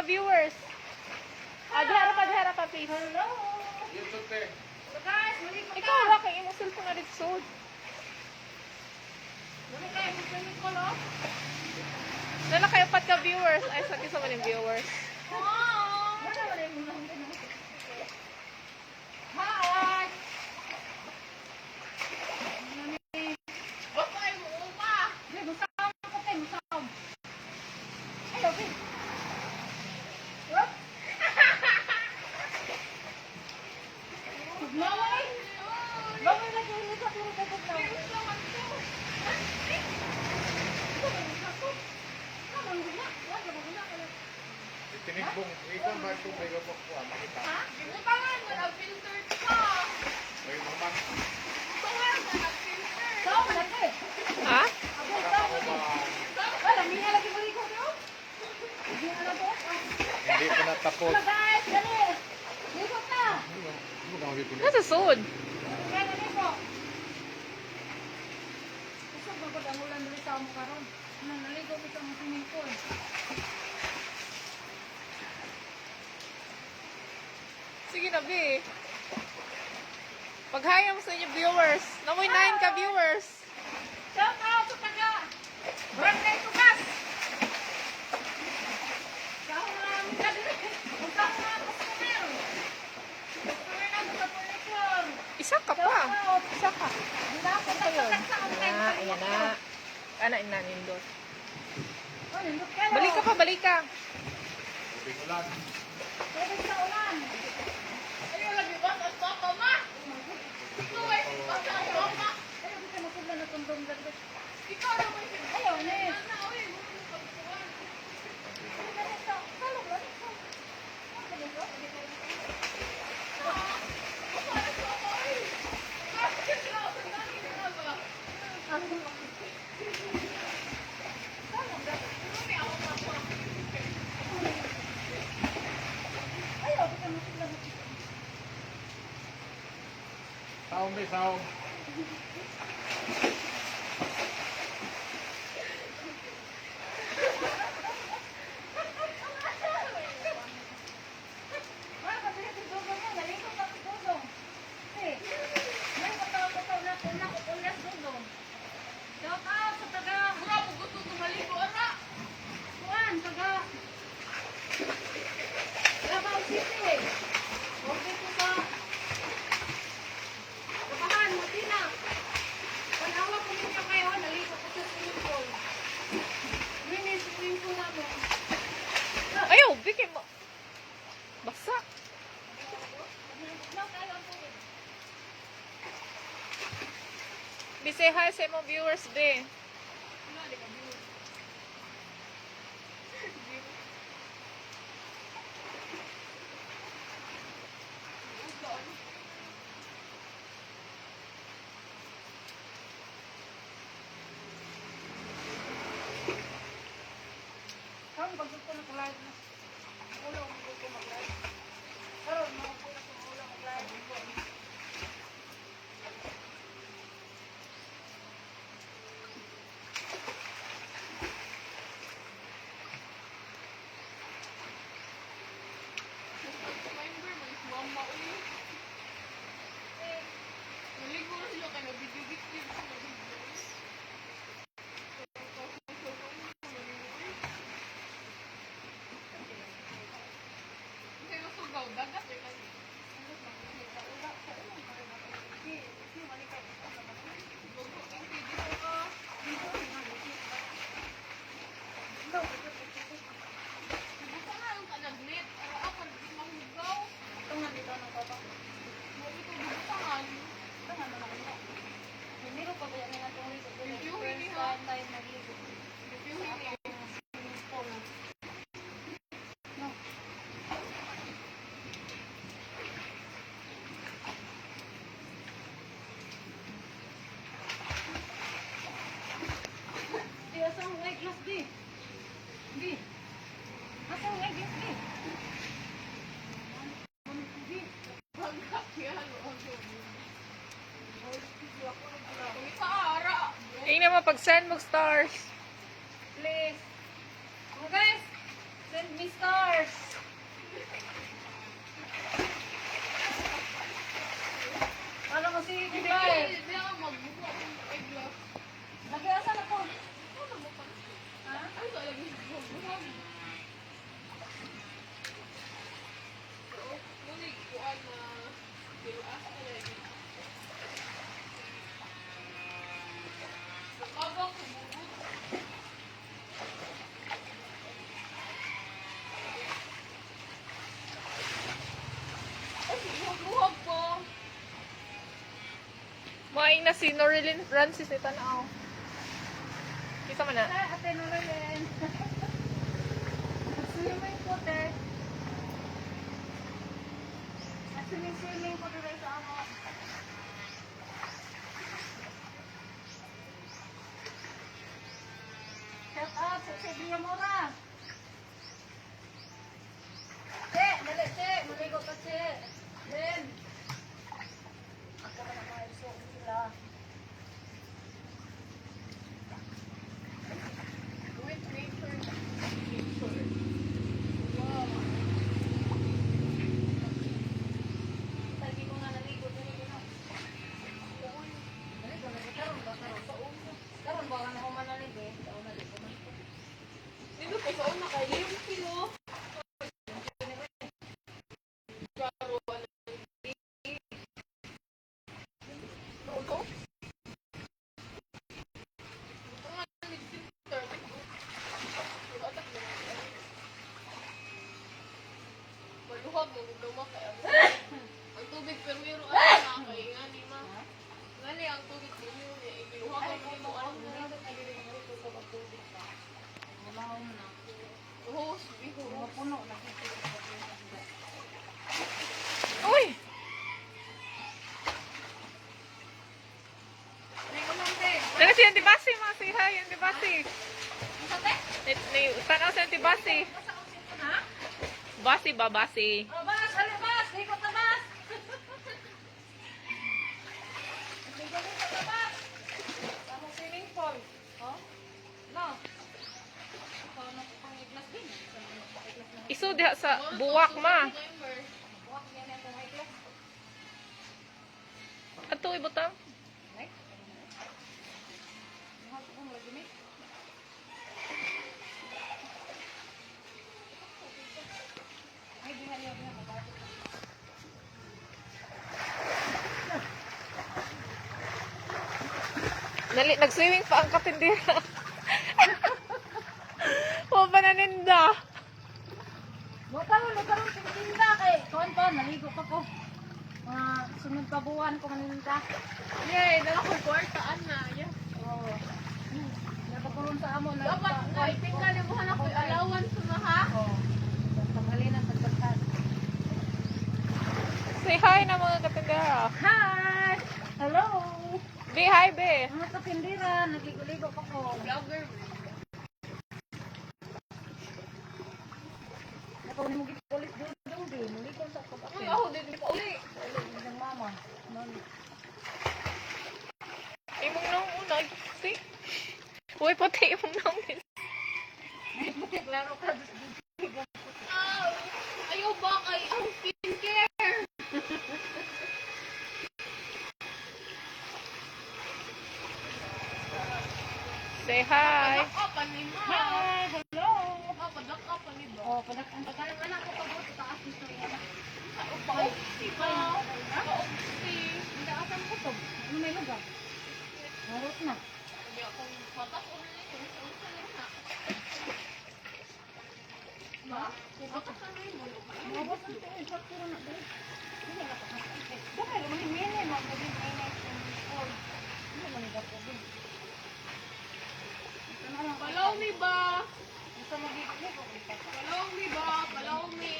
viewers. Ah, dihara ka, please. Hello! YouTube eh. So guys, muli ko Ikaw ra kay imong cellphone na dito sud. Muli kayo, swimming pool, oh. Nala kayo pat ka viewers. Ay, sa kisa man yung viewers. Wala, wala yung mga. Hi! Basta mo uma. Di, musaw ko tayo, musaw. Ay, okay. What? Mamay! Mamay lagi ulit sa puro dagat na. Tinigbong, ikaw ba itong may gabok ko? Ah, makita. Gibutangan mo na filter ka. May maman. Butangan mo na filter. Sao man eh. Ha? Abo, sao man eh. Wala, mina lagi muli ko do. Hindi na lang to. Hindi pa natapos. Hello guys, dali. Ligo ta. Nasa sud. Kaya dali ko. Usog ba pag ang ulan dali sa amo karon? Ano, naligo ko sa among swimming pool. Sige na, be. Paghaya mo sa inyo viewers. Namoy 9 ka viewers. Shout out sa taga Barangay Tugas. Sa akong mga Sa akong mga customer. Customer na sa furniture. Isa ka pa. Isa ka. Wala ko Ayun. tagsa Na, ayan na. Ana ina nindot. Oh, nindot kayo. Balik ka pa, balik ka. Tubig ulan. Tubig sa ulan. Ayaw lagi ba sa papa ma? Ikaw ay basta ang mama. Ayaw, di ka masudlan na kondom dali. Ikaw na may Ayaw, Nis. Na oy, mo pagkuan. Saom be, saom. Shout out sa taga Mura po gusto tumaligo ara. Kuan, taga Davao City. Okay po sa Kabahan, Matina. Panawa ko ninyo kayo, naligo ko sa swimming pool. Mini swimming pool namin. Ayaw, bigay mo. Basa. Be, say hi sa imong viewers, be. Karon pag ko nag-live na. Ulo ko ko mag-live. Karon mo ko na ulo mag-live. Member mo is mama uy. Naligo na sila kay nabidyo-video sila video. Kasi masugaw, dagat eh kani. Butangan ka nagnet. Ara ako, di mahugaw. Ito nga dito ng papa. Mo ito butangan. Ito nga naman ako. Primero pa ba yan nga itong ligo? Review First ini, ha? time tayo magligo. Review ini. Swimming pool. No. Di, asa ang eyeglass, di? Di. Asa ang eyeglass, di? Di. Bangga yan. Sa ara. Tingnan mo, pag-send mo stars. Please. Oh, guys, send me Lucky Stars. Ano mo si Dubai? Hindi ako magbuko akong eyeglass. Lagi asa na ko? Ha? Ay, sa lagi buhag. Ngunit, kuan na kiluas na lagi. Nakabang kumugot. Ay, buhag-buhag po. Maing na si Norilyn Francis ni Tanaw. Kisa man na. Hi, Ate Noreen. Swimming po, te. Swimming-swimming po dito sa amo. Shout out sa Sibia Mora. Che, dali, che. Maligo ka, che. Ben. Ako na maayos sila. With nature. Nature. Wow. Lagi ko nga naligo, dali ko na. Dali ko na, karon ba, karon? Karon ba, ka na human naligo eh. Sa una, ligo man ko. Dito po sa una kay 5 kilo. Klaro, ano, hindi. Ito? Ito nga, nag-filter. Maluhag mo, gugama kay ang tubig pero meron ano na kay nga ni ma. Ngani ang tubig ninyo niya igiluhag Ay, ang mo ano na. naligo, naligo, naligo sa pagtubig pa. Wala na. Hose, biho. Mga puno, nakikita ko. Uy! Ligo lang, te. Dali si Auntie Basi, mga say hi, Auntie Basi. Ano te? Ni, tanaw si Auntie Basi. Basta kung sino na? Basi ba, Basi? Oh, bas! Ano, bas? Ligo ta, bas! Ligo, ligo ta, bas! Sa swimming pool. Oh? No. Ikaw na ko pang iglas din. Iso diha sa buwak, ma. Buwak yan ang pang iglas. Ato ibutang. Ay. Buwak ko lagi ni. Ay, di na niya, di na, mabago pa. Nali, nag-swimming pa ang katindira. Wa pa naninda. Mo karon tinda kay kuan pa naligo pa ko. Mga sunod pa buwan ko maninda. Yay, dala ko kwartaan na. Yeah. Oo. Nakapuron sa amo na. Dapat na ipingka ni mo ako allowance na ha. Oo. Tanghali na tagpagkan. Say hi na mga katindera. Hi! Hello! Be, hi, be. Mga kapindira, nagligo-ligo pa ko. Vlogger. Nakaw ni mo gitulit dudong di, muliko sa Uy, pag-apil. ako din pa uli. Ulit ng mama. Mami. Imong nong una, puti. Uy, puti imong nong. Klaro ka. Ah, ayaw ba kay ang skincare? Say hi. Padlak up ni ma. Hi! Hello! Ah, padlak up ni ba? Oh, padak ang pagkalang anak ko pag taas nito yung anak. Paupsi ba? Paupsi. Hindi asan ko to. Ano may lugar? Marot na. Hindi akong matas o na ito. Unsa na na? Ba? Matas na rin mo. Mabot na ito. Ay, sakto na. Hindi na pa. Dahil man mini man gabi mini. Hindi man gabi. Ito na lang. Follow me ba? Gusto mo gigil ko. Follow me ba? Follow me.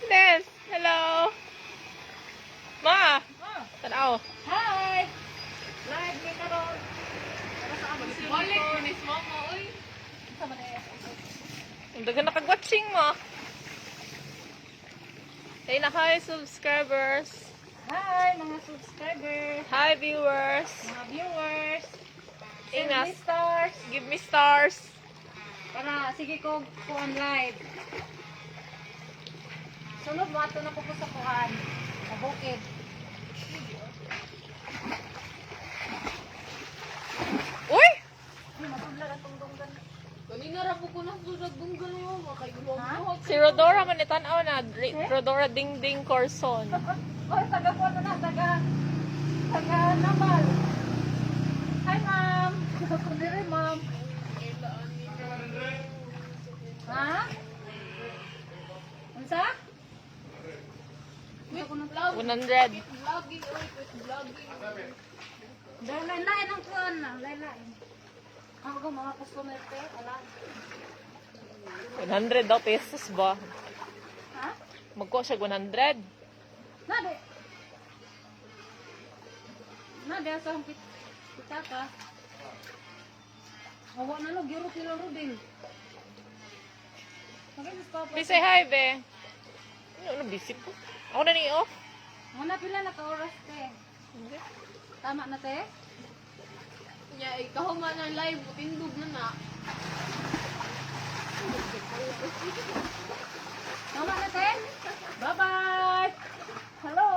Des, hello. Ma, Ah, tanaw. hi! Live ni karon. Para sa among swimming Balik pool. mo ni mama, oy. Unsa man eh? Ang daga nakag-watching mo. Hey na hi, subscribers. Hi mga subscriber, Hi, viewers. mga viewers. Send Ingas. me stars. Give me stars. Para sige ko kuan live. Sunod mo ato na ko po sa kuan. Sa bukid. Uy! Ay, matudlag atong dunggan. Kanina ra po ko nasudag dunggan mo, makay-guluhag. Si Rodora man itanaw na. Rodora Dingding Corson. Oh, taga kuan na taga taga Namal. Hi, ma'am. Kundiri, ma'am. Ha? Unsa? Wait, vlog. 100. Quit vlogging, oy, quit vlogging. Dahil lain ang kuan na, lain. Ako ko mga customer te, ala. 100 daw pesos ba? Ha? Magkuha siya 100. Nade. Nade asa ang pitaka. Awa na no, giro sila Rudel. Magay sa pa. Please say hi, be. Ano, ano, busy po? Ako na ni-off. Muna pila na ka oras te. Hindi. Tama na te? Nya, ikaw man ang live, tindog na na. Tama na te? Bye-bye. Hello.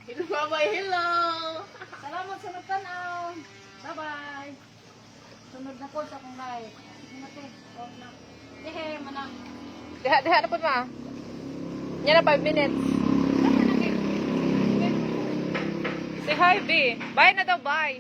Hello, bye-bye, hello! Salamat sa nagtanaw. Bye-bye. Sunod na po sa akong live. Sige na te. Off na. Ehe, manang. Diha, diha na po ma. Yan na 5 minutes. Tama na kay. Say hi, be. Bye na daw, bye.